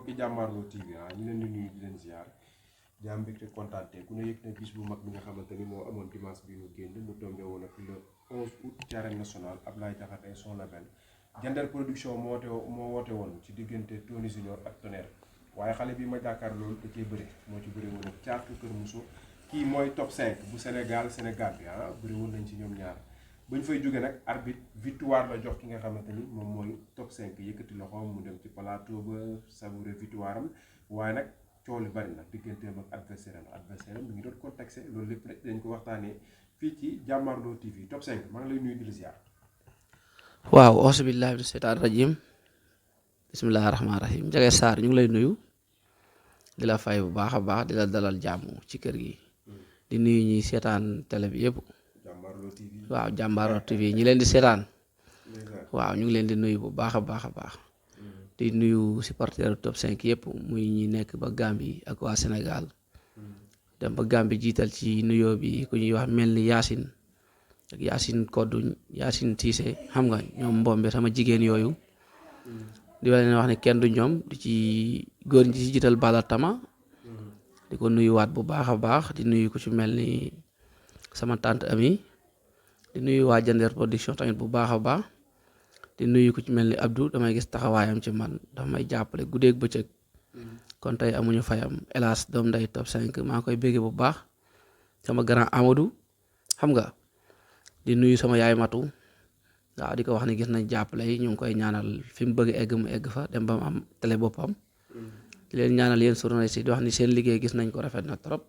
mbokki Jàmmaarloo TV ñu leen di nuyu di leen ziar di am mbégte kontaante ku ne yëg na bis bu mag bi nga xamante ni moo amoon dimanche bi ñu génn mu tombé woon ak le 11 août ci arène nationale Ablaye Diakhaté son label Diender production moo woote woon ci diggante Tony Junior ak Tonnerre waaye xale bi ma jàkkaar loolu da cee bëri moo ci bëri woon ak Caatu Kër Mousso kii mooy top 5 bu Sénégal bi bëri woon nañ ci ñoom ñaar ba ñu fay jógee nag arbitre victoire la jox ki nga xamante ni moom mooy top 5 yëkkati loxoom mu dem ci plateau ba savouré victoire am waaye nag coow li bari na digganteem ak adversaire am mi ngi doon contexte loolu lépp rek dañ ko waxtaanee fii ci Jàmmaarloo TV top 5 maa ngi lay nuyu di la ziar. waaw auzu billaahi mina seytaani rajiim bismillaahi rahmaani rahiim Ndiaga Sarr ñu ngi lay nuyu di la fay bu baax a baax di la dalal jàmm ci kër gi di nuyu ñi seetaan télé bi yëpp. waaw Jàmmaarloo TV ñi leen di seetaan waaw ñu ngi leen di nuyu bu baax a baax a baax di nuyu supporteru top 5 yëpp muy ñi nekk ba Gambie ak waa Sénégal dem ba Gambie jiital ci nuyoo bi ku ñuy wax mel ni Yacine ak Yacine Koddu Yacine Cissé xam nga ñoom mbombe sama jigéen yooyu di leen wax ne kenn du ñoom di ci góor ñi ci jiital Bala Tama di ko nuyuwaat bu baax a baax di nuyu ku ci mel ni sama tante Ami di nuyu waa Diender production tamit bu baax a baax di nuyu ku ci mel ni Abdou damay gis taxawaayam ci man dafa may jàppale guddeeg bëccëg kon tey amuñu fayam hélas doom nday top 5 maa ngi koy bégge bu baax sama grand Amadou xam nga di nuyu sama yaay Matu waaw di ko wax ne gis nañ jàppale yi ñu ngi koy ñaanal fi mu bëgg egg mu egg fa dem ba mu am télé boppam di leen ñaanal yéen journalistes yi di wax ni seen liggéey gis nañ ko rafet na trop.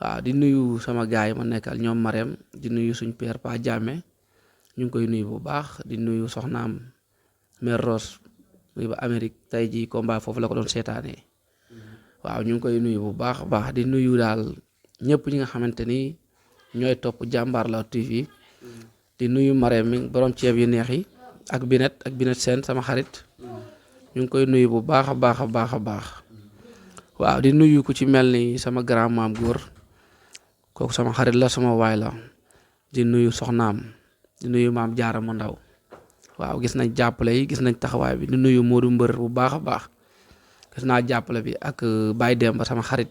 waaw di nuyu sama gaay yi ma nekkal ñoom Marème di nuyu suñ père Pa Diame ñu ngi koy nuyu bu baax di nuyu soxnaam mère Rose muy ba Amérique tey jii combat foofu la ko doon seetaanee waaw ñu ngi koy nuyu bu baax a baax di nuyu daal ñëpp ñi nga xamante ni ñooy topp Jàmmaarloo TV di nuyu Marème mi borom ceeb yu neex yi ak Binet seen sama xarit ñu ngi koy nuyu bu baax a baax a baax a baax waaw di nuyu ku ci mel ni sama grand maam góor kooku sama xarit la sama waay la di nuyu soxnaam di nuyu maam jaara mu ndaw waaw gis nañ jàppale yi gis nañ taxawaay bi di nuyu Modou Mbër bu baax a baax gis naa jàppale bi ak Baye Demba sama xarit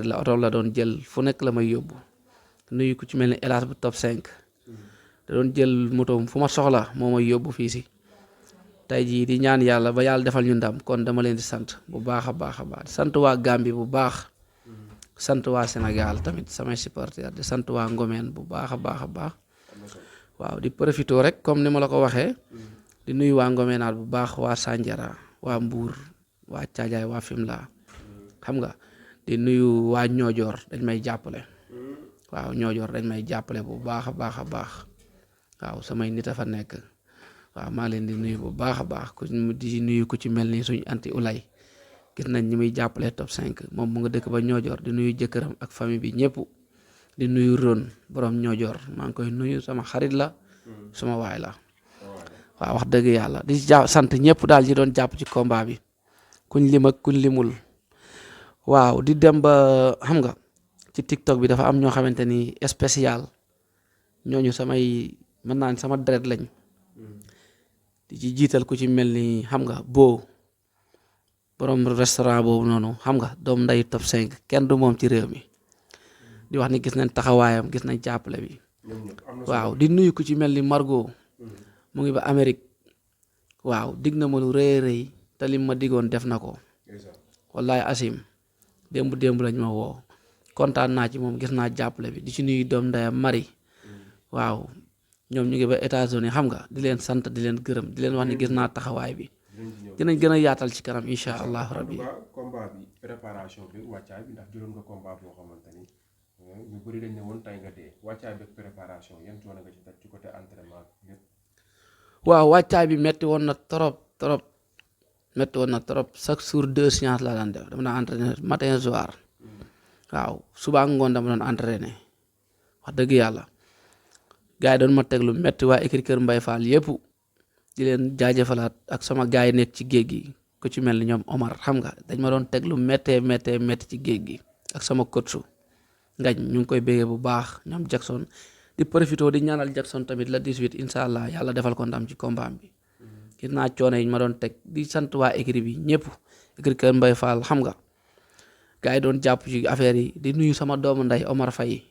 la oto la doon jël fu nekk la may yóbbu di nuyu ku ci mel ni Elas bu top 5 da doon jël motoom fu ma soxla moo may yóbbu fii si tey jii di ñaan yàlla ba yàlla defal ñu ndam kon dama leen di sant bu baax a baax a baax di sant waa Gambie bu baax sant waa Sénégal tamit samay supporters di sant waa Ngomeen bu baax a baax a baax waaw di profité rek comme ni ma la ko waxee di nuyu waa Ngomeenaat bu baax waa Sandiara waa Mbour waa Caajaay waa Fimela xam nga di nuyu waa Ñoojoor dañ may jàppale waaw Ñoojoor dañ may jàppale bu baax a baax a baax waaw samay nit a fa nekk waaw maa leen di nuyu bu baax a baax di nuyu ku ci mel ni suñu anti ulay gis nañ ñi muy jàppale top 5 moom mu nga dëkk ba Ñoojoor di nuyu jëkkëram ak famille bi ñëpp di nuyu Ron borom Ñoojoor maa ngi koy nuyu sama xarit la sama waay la waaw wax dëgg yàlla di sant ñëpp daal ñi doon jàpp ci combat bi kuñ lim ak kuñ limul waaw di dem ba xam nga ci TikTok bi dafa am ñoo xamante ni spécial ñooñu samay mën naa sama deret lañ di ci jiital ku ci mel ni xam nga boo borom restaurant boobu noonu xam nga doom nday top 5 kenn du moom ci réew mi di wax ni gis nañ taxawaayam gis nañ jàppale bi waaw di nuyu ku ci mel ni Margot mu ngi ba Amérique waaw dig na ma lu rëy rëy te lim ma digoon def na ko wallaay asim démb lañ ma woo kontaan naa ci moom gis naa jàppale bi di ci nuyu doom ndayam Marie waaw ñoom ñu ngi ba États-Unis xam nga di leen sant di leen gërëm di leen wax ni gis naa taxawaay bi dinañ gën a yaatal ci kanam incha allahu rabbi. combat bi préparation bi wàccaay bi ndax jëloon nga combat boo xamante ni ñu bëri dañ ne woon tey nga dee wàccaay bi préparation yan coono nga ci daj ci côté entraînement lépp. waaw wàccaay bi metti woon na trop chaque jour 2 séances laa daan def dama daan entraîné matin soir waaw suba ak ngoon dama doon entraîné wax dëgg yàlla. gaa yi doon ma teg lu metti waa écrit Kër Mbay Fall yëpp di leen jaajëfalaat ak sama gaa yi nekk ci géej gi ku ci mel ni ñoom Omar xam nga dañ ma doon teg lu méttee ci géej gi ak sama coach ngañ ñu ngi koy béggee bu baax ñoom Jackson di profité di ñaanal Jackson tamit la 18 incha allah yàlla defal ko ndam ci combat bi gis naa coono yi ma doon teg di sant waa écrit bi ñëpp écrit Kër Mbay Fall xam nga gars yi doon jàpp ci affaire yi di nuyu sama doomu nday Omar Faye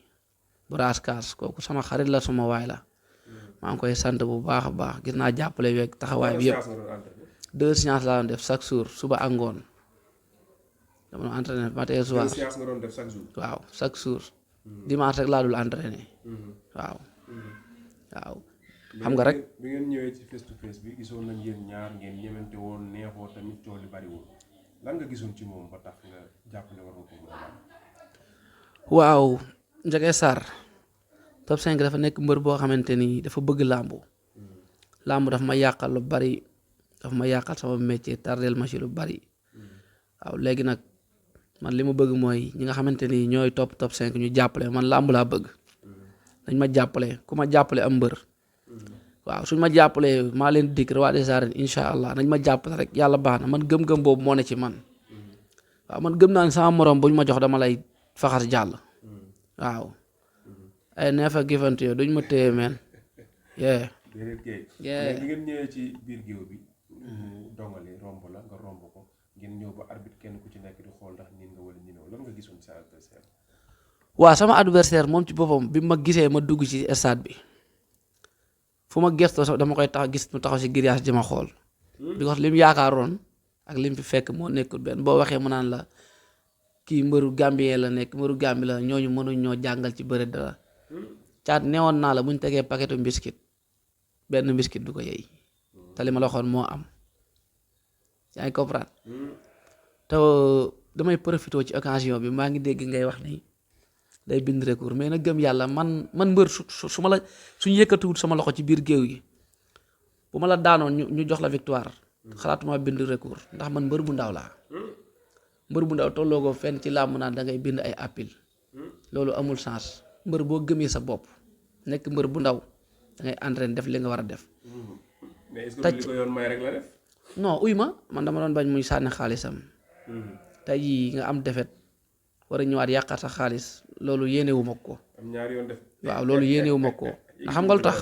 Brass Kaas kooku sama xarit la suma waay la maa ngi koy sant bu baax a baax gis naa jàppale weeg taxawaay bi yëpp 2 séances laa doon def chaque jour suba ak ngoon dama doon entraîné matin soir 2 séances nga doon def chaque jour. waaw chaque jour dimanche rek laa dul entraîné waaw waaw xam nga rek bi ngeen ñëwee ci face to face bi gisoon nañ yéen ñaar ngeen ñemente woon neexoo tamit coow li bariwul lan nga gisoon ci moom ba tax nga jàpp ne war nga ko mën a am. waaw Ndiaga Sarr top 5 dafa nekk mbër boo xamante ni dafa bëgg làmbu dafa ma yàqal lu bari dafa ma yàqal sama métier tardel ma ci lu bari waaw léegi nag man li ma bëgg mooy ñi nga xamante ni ñooy top 5 ñu jàppale man làmb laa bëgg dañ ma jàppale ku ma jàppale am mbër waaw suñ ma jàppalee maa leen dikk roi des arènes incha allah nañ ma jàppale rek yàlla baax na man gëm-gëm boobu moo ne ci man waaw man gëm naa ne sama morom bu ñu ma jox dama lay faxas jàll waaw ay neefa gifante yow duñ ma téye meen yee mais bi ngeen ñëwee ci biir géew bi mu dongali romb la nga romb ko ngeen ñëw ba arbitre kenn ku ci nekk di xool ndax niin nga wala ñinew lan nga gisoon sa adversaire. waaw sama adversaire moom ci boppam bi ma gisee ma dugg ci stade bi fu ma gestoo sax dama koy tax gis mu taxaw si grillage di ma xool because li mu yaakaaroon ak li mu fi fekk moo nekkul benn boo waxee mu naan la kii mbëru Gambien la nekk mbëru Gambi la ñooñu mënuñ ñoo jàngal ci bëre dara caat neewoon naa la bu ñu tegee paquetu biscuit benn biscuit du ko yey te li ma la waxoon moo am yaa ngi comprendre te damay profité ci occasion bi maa ngi dégg ngay wax ni day bind recours mais na gëm yàlla man mbër su ma la suñu yëkkatiwut sama loxo ci biir géew gi bu ma la daanoon ñu jox la victoire xalaatuma bind recours ndax man mbër bu ndaw laa mbër bu ndaw tolloo ko fenn ci làmb naan da ngay bind ay appel loolu amul sens mbër boo gëmee sa bopp nekk mbër bu ndaw da ngay entraîné def li nga war a def. mais est-ce que li ko yoon may rek la def. non uy ma man dama doon bañ muy sànni xaalisam. tey jii nga am defet war a ñëwaat yàqaat sa xaalis loolu yéenewu ma ko. am ñaari yoon def. waaw loolu yéenewu ma ko ndax xam nga lu tax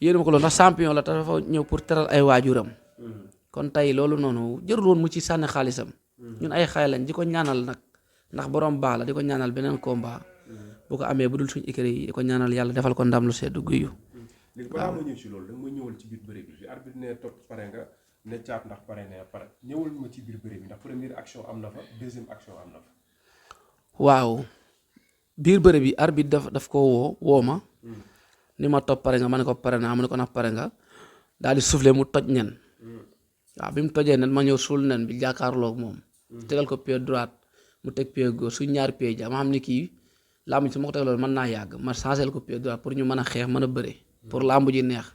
yéenewu ma ko loolu ndax champion la te dafa ñëw pour teral ay waajuram. kon tey loolu noonu jërul woon mu ci sànni xaalisam. ñun ay xay lañ di ko ñaanal nag ndax borom baax la di ko ñaanal beneen combat. bu ko amee bu dul suñu écurie yi di ko ñaanal yàlla defal ko ndam lu sedd guyu. léegi balaa ma ñëw ci loolu da nga ma ñëwal ci biir bëre bi arbitre ne topp pare nga ne caat ndax pare ne pare ñëwal ma ci biir bëre bi ndax première action am na fa deuxième action am na fa. waaw biir bëre bi arbitre daf ko woo ma ni ma topp pare nga ma ne ko pare naa mu ne ko nag pare nga daal di soufflé mu toj nen waaw bi mu tojee nen ma ñëw suul nen bi jàkkaarloog moom tegal ko pied droite mu teg pied gauche suñ ñaari pied ja ma xam ni kii làmb ji su ma ko tegaloon mën naa yàgg ma changé ko pied droite pour ñu mën a xeex mën a bëre pour làmb ji neex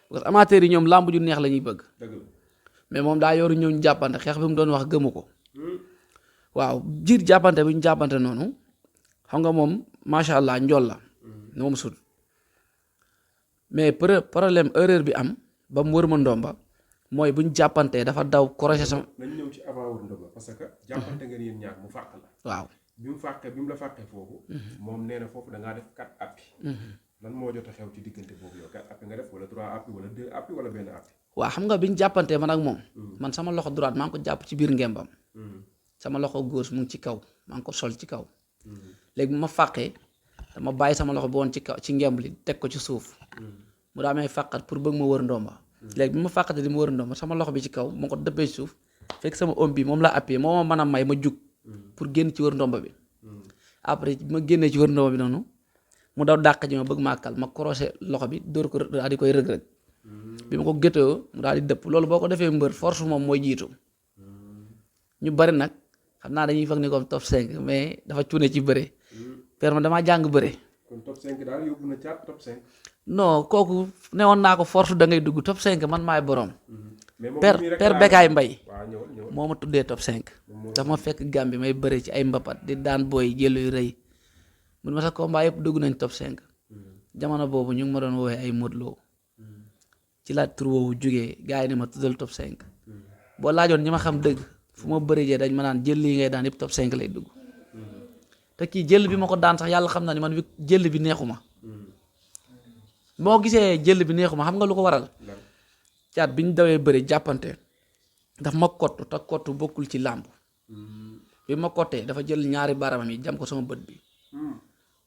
parce que amateurs yi ñoom làmb ju neex la ñuy bëgg mais moom daa yoru ñëw ñu jàppante xeex bi mu doon wax gëmu ko waaw jiir jàppante bi ñu jàppante noonu xam nga moom macha allah njool la moom sut mais problème erreur bi am ba mu wër ma ndomba mooy bu ñu jàppantee dafa daw crochet sama. nañ ñëw ci avant wër ndomba parce que jàppante ngeen yéen ñaar mu fàq la. waaw bi mu la fàqee foofu. moom nee na foofu da ngaa def 4 appuis. lan moo jot a xew ci diggante boobu yow 4 appuis nga def wala 3 appuis wala 2 appuis wala benn appui. waaw xam nga bi ñu jàppantee man ak moom. man sama loxo droite maa ngi ko jàpp ci biir ngembam. sama loxo gauche mu ngi ci kaw maa ngi ko sol ci kaw. léegi bu ma fàqee dama bàyyi sama loxo bi woon ci kaw ci ngemb li teg ko ci suuf. mu daa may fàqat pour bëgg ma wër ndomba. léegi bi ma fàqatee di ma wër ndomba sama loxo bi ci kaw moo ko dëppee ci suuf fekk sama om bi moom la appuyé moo ma mën a may ma jug pour génn ci wër ndomba bi. après bi ma génnee ci wër ndomba bi noonu mu daw dàq ji ma bëgg maa kal ma croisé loxo bi dóor ko daal di koy rëg-rëg bi ma ko géttoo mu daal di dëpp loolu boo ko defee mbër force moom mooy jiitu ñu bari nag xam naa dañuy foog ni comme top 5 mais dafa cuune ci bëre per ma damaa jàng bëre. kon top 5 daal yóbbu na caat top 5. non kooku newoon naa ko force da ngay dugg top 5 man maay borom. per Bekaay Mbay moo ma tuddee top 5. dafa ma fekk Gambie may bëre ci ay mbapat di daan booy jël yu rëy mun ma sa combat yëpp dugg nañ top 5. jamono boobu ñu ngi ma doon woowee ay Modou Lo ci la tur woowu jógee gars yi ne ma tuddal top 5. boo laajoon ñi ma xam dëgg fu ma bëri jee dañ ma naan jël lii ngay daan yëpp top 5 lay dugg te kii jël bi ma ko daan sax yàlla xam na ni man jël bi neexuma moo gisee jël bi neexuma xam nga lu ko waral caat bi ñu dawee bëri jàppante daf ma kottu te kottu bokkul ci làmb bi ma kottee dafa jël ñaari baramam yi jam ko sama bët bi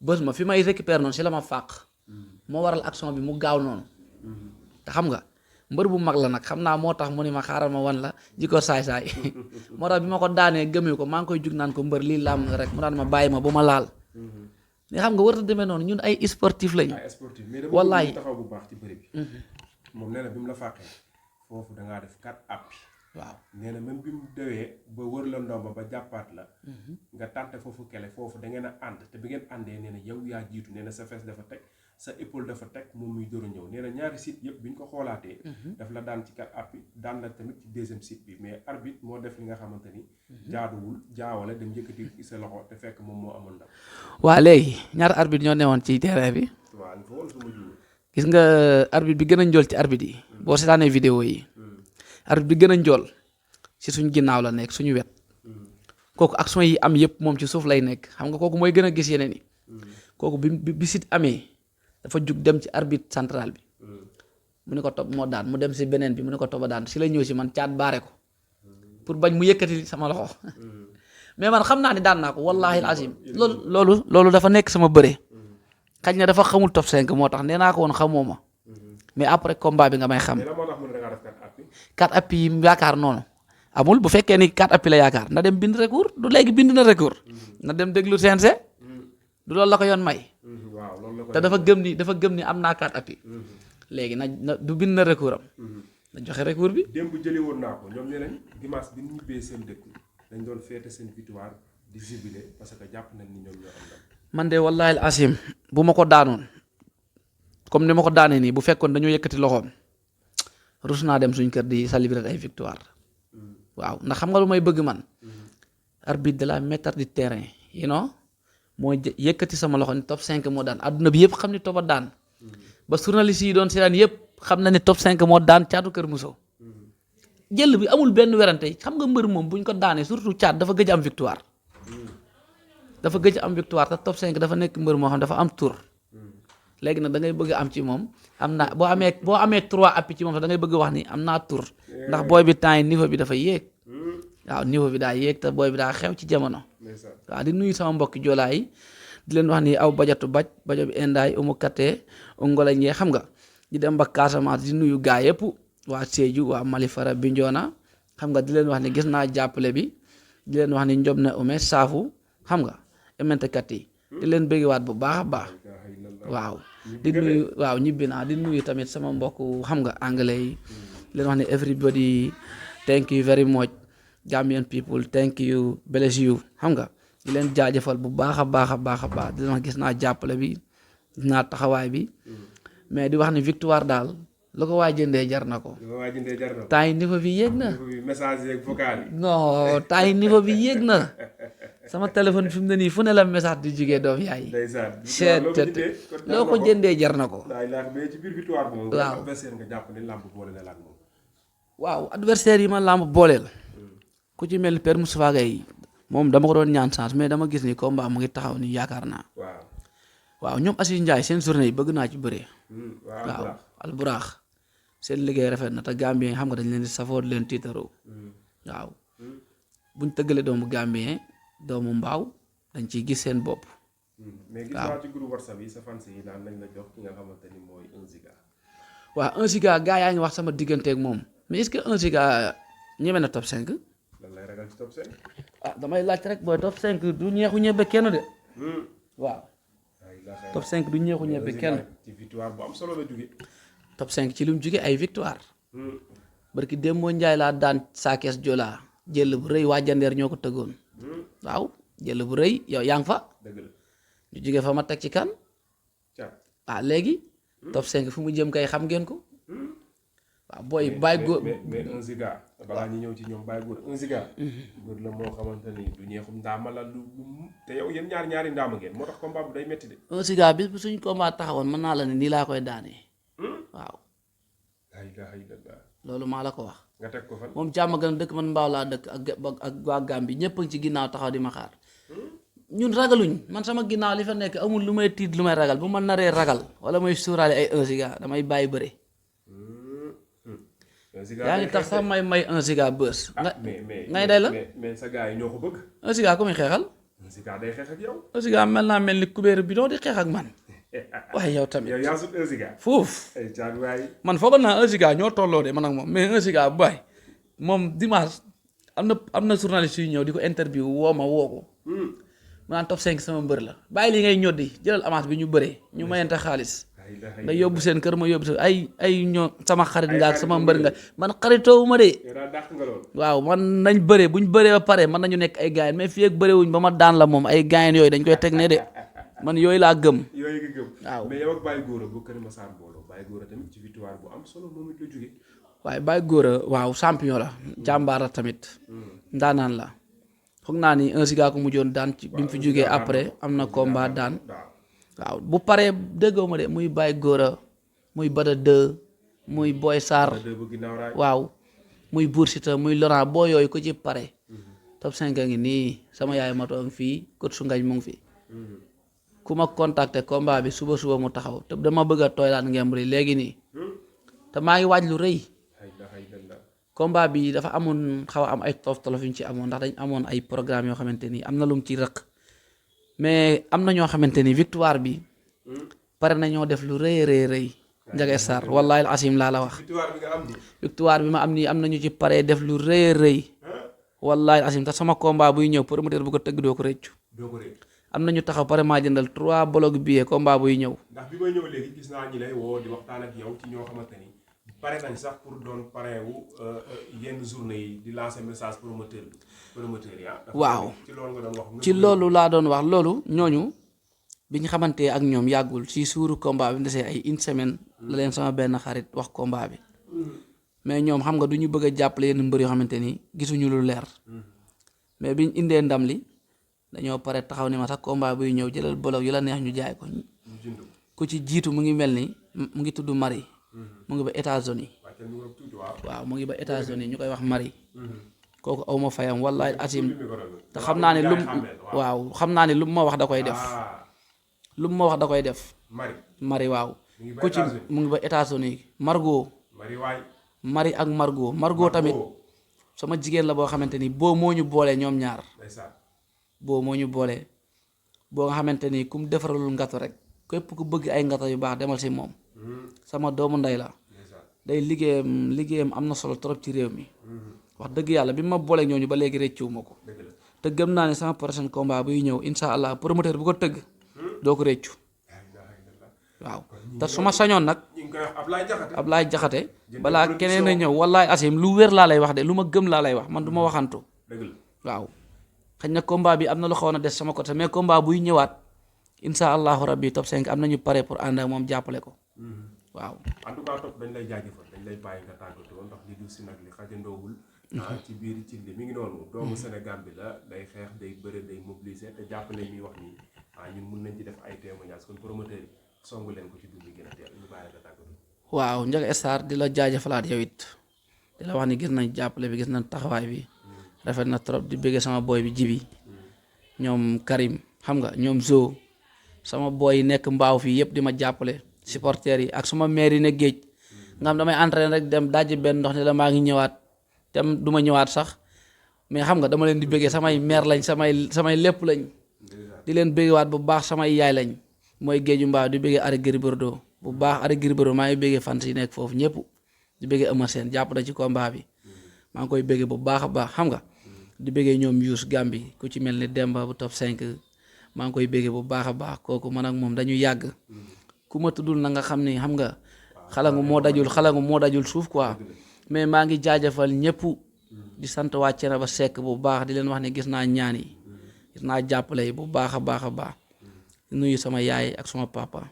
bës ma fi may récupérer noonu si la ma fàq moo waral action bi mu gaaw noonu te xam nga mbër bu mag la nag xam naa moo tax mu ne ma xaaral ma wan la jikko saay-saay moo tax bi ma ko daanee gëmee ko maa ngi koy jug naan ko mbër lii làmb nga rek mu naan ma bàyyi ma bu ma laal mais xam nga war a demee noonu ñun ay sportif lañu. ay sportif mais dama wallaay taxaw bu baax ci bëri bi. moom nee na bi mu la fàqee foofu da ngaa def 4 appuis. waaw nee na même bi mu dewee ba wër la ndomba ba jàppaat la. nga tànte foofu kele foofu da ngeen a ànd te bi ngeen àndee nee na yow yaa jiitu nee na sa fes dafa teg sa épaule dafa teg moom muy door a ñëw nee na ñaari site yëpp bi ñu ko xoolaatee. daf la daan ci 4 appuis daan la tamit ci deuxième site bi mais arbitre moo def li nga xamante ni. jaaduwul jaawale dem yëkkati sa loxo te fekk moom moo amoon ndam. waa léegi ñaar arbitre ñoo newoon ci terrain bi. waaw il faut suma jiw. gis nga arbitre bi gën a njool ci arbitre yi. boo seetaanee vidéo yi. arbitre bi gën a njool ci suñ ginnaaw la nekk suñu wet. kooku action yi am yëpp moom ci suuf lay nekk xam nga kooku mooy gën a gis yeneen yi. kooku bi sit amee dafa jug dem ci arbitre central bi. mu ne ko topp moo daan mu dem si beneen bi mu ne ko topp daan si la ñëw si man caat baare ko pour bañ mu yëkkati sama loxo mais man xam naa ne daan naa ko wallahi alazim loolu dafa nekk sama bëre. xañ na dafa xamul top 5 moo tax nee naa ko woon xamoo ma mais après combat bi nga may xam. 4 appuis yi yaakaar noonu amul bu fekkee ni 4 appuis la yaakaar na dem bind recours du léegi bind na recours na dem déglu CNG du loolu la ko yoon may. te dafa gëm ni am naa 4 appuis léegi na du bind na recours am na joxe recours bi. démb jëli woon naa ko ñoom nee nañ dimanche bi ñu ñibbee seen dëkk dañ doon féete seen victoire di jubilé parce que jàpp nañ ni ñoom ñoo am ndam. man de wallahi asim bu ma ko daanoon comme ni ma ko daanee nii bu fekkoon dañoo yëkkati loxoom rus naa dem suñ kër di célébrer ay victoire waaw ndax xam nga lu may bëgg man arbitre de la maître du terrain mooy yëkkati sama loxo ni top 5 moo daan adduna bi yëpp xam ni top a daan ba journaliste yi doon seetaan yëpp xam na ni top 5 moo daan caatu Kër Mousso jël bi amul benn werante xam nga mbër moom buñ ko daanee surtout caat dafa gëj am victoire. dafa gëj am victoire te top 5 dafa nekk mbër moo xam dafa am tour léegi nag da ngay bëgg am ci moom am naa boo amee 3 appuis ci moom sax da ngay bëgg wax ni am naa tour ndax booy bi temps yi niveau bi dafa yéeg waaw niveau bi daa yéeg te booy bi daa xew ci jamono. waaw di nuyu sama mbokki joolaa yi di leen wax ni aw bajo bi indaay umu kattee ngola ñee xam nga di dem ba Casamance di nuyu gaa yëpp waa Sédhiou waa Malifara Bignona xam nga di leen wax ni gis naa jàppale bi di leen wax ni njob na ume saafu xam nga ementekat yi di leen bëggewaat bu baax a baax waaw di nuyu waaw ñibbi naa di nuyu tamit sama mbokk xam nga anglais yi di leen wax ni everybody thank you very much Gambian people thank you bless you xam nga di leen jaajëfal bu baax a baax a baax a baax di leen wax gis naa jàppale bi gis naa taxawaay bi mais di wax ni victoire daal lu ko waay jëndee jar na ko. temps yi niveau bi yéeg na. message yeeg vocal yi. non temps yi niveau bi yéeg na sama téléphone fi mu ne nii fu ne la message di jugee doom yaay. ndeysaan loo ko jëndee jar na ko. mais ci biir victoire bi moom. waaw adversaire nga jàpp ne làmb boole na la ak moom. waaw adversaire yi ma làmb booleel. ku ci mel ni Père Moustapha Gueye moom dama ko doon ñaan chance mais dama gis ni combat mu ngi taxaw ni yaakaar naa. waaw ñoom Assis Ndiaye seen journée yi bëgg naa ci bëree. waaw alburaax seen liggéey rafet na te Gambien xam nga dañ leen di safoo di leen tiitaroo. waaw buñ tëggalee doomu Gambien doomu mbaaw dañ ciy gis seen bopp. mais gis naa ci groupe WhatsApp yi sa fans yi naan nañ la jox ki nga xamante ni mooy 1 Giga. waaw 1 Giga gaa yaa ngi wax sama digganteeg moom mais est-ce que 1 Giga ñeme na top 5. lan lay ragal ci top 5. damay laaj rek booy top 5 du ñeexu ñebe kenn de. waaw. top 5 du ñeexu ñebe kenn. ci victoire bu am solo la jóge. top 5 ci lu mu jóge ay victoire. barki Demba Ndiaye laa daan Sakes Jola jël bu rëy waa Jandeer ñoo ko tëggoon. waaw jël bu rëy yow yaa ngi fa. dëgg la ñu jóge fa ma teg ci kan. léegi. top 5 fu mu jëm kay xam ngeen ko. waaw booy bàyyi góor mais 1 Giga balaa ñu ñëw ci ñoom bàyyi góor 1 Giga. góor la moo xamante ni du ñeexum ndaama la lu te yow yéen ñaari ndaama ngeen moo tax combat bu day metti de. 1 Giga bis bu suñ combat taxawoon mën naa la ne nii laa koy daanee. waaw. loolu maa la ko wax. nga teg ko fan. moom jàmm gën a dëkk man mbaaw laa dëkk ak waa Gambie ñëpp a ngi ci ginnaaw taxaw di ma xaar. ñun ragaluñ man sama ginnaaw li fa nekk amul lu may tiit lu may ragal bu ma naree ragal wala may suuraale ay 1 Giga damay bàyyi bëre. yaa ngi tax sax may 1 giga bës. ngay day la mais sa gars yi ñoo ko bëgg. 1 giga ku muy xeexal. 1 giga day xeex ak yow. 1 giga mel ni kubéeru bidon di xeex ak man. waaye yow tamit yow yaa sut 1 giga. foofu. ay caan waay. man foogoon naa 1 giga ñoo tolloo de man ak moom mais 1 giga bu baay moom dimanche am na journaliste yu ñëw di ko interview woo ko. mu naan top 5 sama mbër la bàyyi li ngay ñoddi jëlal avance bi ñu bëree ñu mayante xaalis. nga yóbbu seen kër ma yóbbu seen ay ñoo sama xarit nga ak sama mbër nga man xaritoowu ma de. waaw man nañ bëree buñ bëree ba pare mën nañu nekk ay gaayen mais fii ak bëree wuñ ba ma daan la moom ay gaayen yooyu dañ koy teg ne de man yooyu laa gëm. yooyu nga gëm waaw mais yow ak Baye Gora bu Kër Massar booloo Baye Gora tamit ci victoire bu am solo moom it la jógee. waaye Baye Gora waaw champion la jàmbaar la tamit ndaanaan la foog naa ni 1 giga ko mujjoon daan ci bi mu fi jógee après am na combat daan. waaw bu paree déggoo ma de muy Baye Gora muy Bada 2 muy Boy Sarr waaw muy Bour Siteu muy Laurent boo yooyu ko ci pare top 5 a ngi nii sama yaay matoo ngi fii kot su ngañ mu ngi fi ku ma contacté combat bi suba mu taxaw te dama bëgg a tooylaat ngemb li léegi nii te maa ngi waaj lu rëy combat bi dafa amoon xaw a am ay tolof yu ñu ci amoon ndax dañ amoon ay programme yoo xamante nii am na lu mu ci rëq mais am na ñoo xamante ni victoire bi pare na ñoo def lu rëy Ndiaga Sarr wallahi al asim laa la wax victoire bi ma am nii am na ñu ci pare def lu rëy wallahi al asim te sama combat buy ñëw promoteur bu ko tëgg doo ko rëccu am na ñu taxaw pare maa jëndal 3 bloc billet combat buy ñëw. ndax bi may ñëw léegi gis naa ñi lay woo di waxtaan ak yow ci ñoo xamante ni pare nañ sax pour doon parrain wu yenn journée yi di lancer message promoteur yi waaw ci loolu nga doon wax. ci loolu laa doon wax loolu ñooñu bi ñu xamante ak ñoom yàggul ci suuru combat bi mu desee ay une semaine la leen sama benn xarit wax combat bi mais ñoom xam nga du ñu bëgg a jàppale yenn mbër yoo xamante ni gisuñu lu leer mais biñ indee ndam li dañoo pare taxaw ni ma sax combat buy ñëw jëlal bolog yu la neex ñu jaay ko ku ci jiitu mu ngi mel ni mu ngi tudd Marie mu ngi ba États-Unis waaw mu ngi ba États-Unis ñu koy wax Marie kooku aw ma fayam wallahi asim te xam naa ne xam naa ne lu ma wax da koy def lu ma wax da koy def Marie waaw ku ci mu ngi ba États-Unis Marie ak Margot tamit sama jigéen la boo xamante ni boo moo ñu boole ñoom ñaar boo moo ñu boole boo nga xamante ni ku mu defaralul ngato rek képp ku bëgg ay ngato yu baax demal si moom sama doomu ndey la day liggéeyam am na solo trop ci réew mi wax dëgg yàlla bi ma booleeg ñooñu ba léegi rëccuwu ma ko te gëm naa ne sama prochain combat buy ñëw insha allah promoteur bu ko tëgg doo ko rëccu waaw te su ma sañoon nag Ablaye Jaxate balaa keneen a ñëw wallaay asim lu wér laa lay wax de lu ma gëm laa lay wax man du ma waxantu waaw xëy na combat bi am na lu xawoon a des sama côté mais combat buy ñëwaat insha allahu rabbi top 5 am nañu pare pour ànd ak moom jàppale ko waaw. en tout cas top dañ lay jaajëfal dañ lay bàyyi nga tàggatoo ndax li du si nag li xajandoowul ci biir ci li mi ngi noonu doomu Sénégal bi la day xeex day bëre day mobiliser te jàpp ne mi wax nii ñun mun nañ ci def ay témoignages kon promoteur yi songu leen ko ci dund gën a teel ñu bàyyi nga tàggatoo. waaw Ndiaga Sarr di la jaajëfalaat yow it di la wax ni gis nañ jàppale bi gis nañ taxawaay bi rafet na trop di bëgg sama boy bi Jibi ñoom Karim xam nga ñoom Zo sama boy yi nekk mbaaw fii yëpp di ma jàppale supporters yi ak suma maire yi ne géej nga xam damay entraîné rek dem dajji benn ndox ne la maa ngi ñëwaat tem du ma ñëwaat sax mais xam nga dama leen di bëggee samay maire lañ samay lépp lañ di leen bëggewaat bu baax samay yaay lañ mooy géeju mbaaw di bëggee Ari Gris Bordeaux bu baax Ari Gris Bordeaux maa ngi bëggee fans yi nekk foofu ñëpp di bëggee Eumeu Sène jàpp na ci combat bi maa ngi koy bëggee bu baax a baax xam nga di bëggee ñoom Youss Gambi ku ci mel ni Demba bu top 5 maa ngi koy bëggee bu baax a baax kooku man ak moom dañu yàgg ku ma tuddul na nga xam ni xam nga xalangu moo dajul suuf quoi mais maa ngi jaajëfal ñëpp di sant waa Thiénaba Seck bu baax di leen wax ne gis naa ñaan yi gis naa jàppale yi bu baax a baax a baax nuyu sama yaay ak sama papa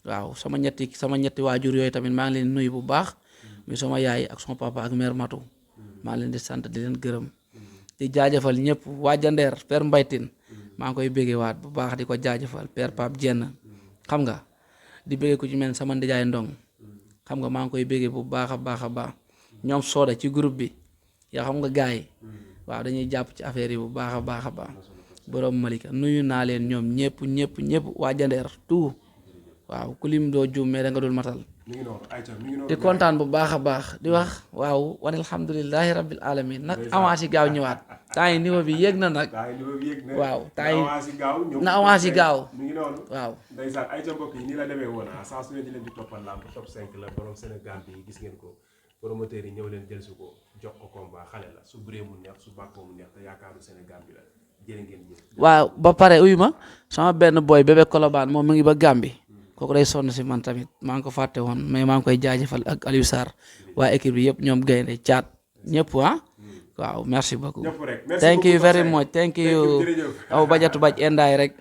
waaw sama ñetti waajur yooyu tamit maa ngi leen nuyu bu baax muy sama yaay ak sama papa ak mère Matou maa ngi leen di sant di leen gërëm di jaajëfal ñëpp waa Jandeer Père Mbaytin maa ngi koy béggee waat bu baax di ko jaajëfal Père Pape Jenn xam nga di béggee ku ci mel sama ndijaay Ndong xam nga maa ngi koy béggee bu baax a baax a baax ñoom sooda ci groupe bi yaa xam nga gars yi waaw dañuy jàpp ci affaire yi bu baax a baax a baax borom Malika nuyu naa leen ñoom ñëpp waa Jandeer tout waaw ku lim doo juum mais da nga dul matal mi ngi noonu ayca mi ngi noonu di kontaan bu baax a baax di wax waaw wan alhamdulilahi rabbil alamin nag avance yi gaaw ñëwaat temps yi niveau bi yéeg na nag taa yi niveau bi yéeg na waaw temps yi avance yi gaaw ñëw na avance yi gaaw mi ngi noonu waaw ndeysaan ayca mbokk yi nii la demee woon saa su ne di leen di toppal lamb top 5 la borom Sénégal bi gis ngeen ko promoteur yi ñëw leen jël si ko jox ko combat xale la su bëree mu neex su bàkkoo mu neex te yaakaaru Sénégal bi la jërë ngeen jëf waaw ba pare uyu ma sama benn boy bébé Colobane moom mu ngi ba Gàmbi kooku day sonn si man tamit maa ngi ko fàtte woon mais maa ngi koy jaajëfal ak Aliou Sarr waa équipe bi yëpp ñoom gaynde caat ñëpp waaw merci beaucoup ñëpp rek merci thank you beaucoup very much thank you jërëjëf aw bajatu baj endaay rek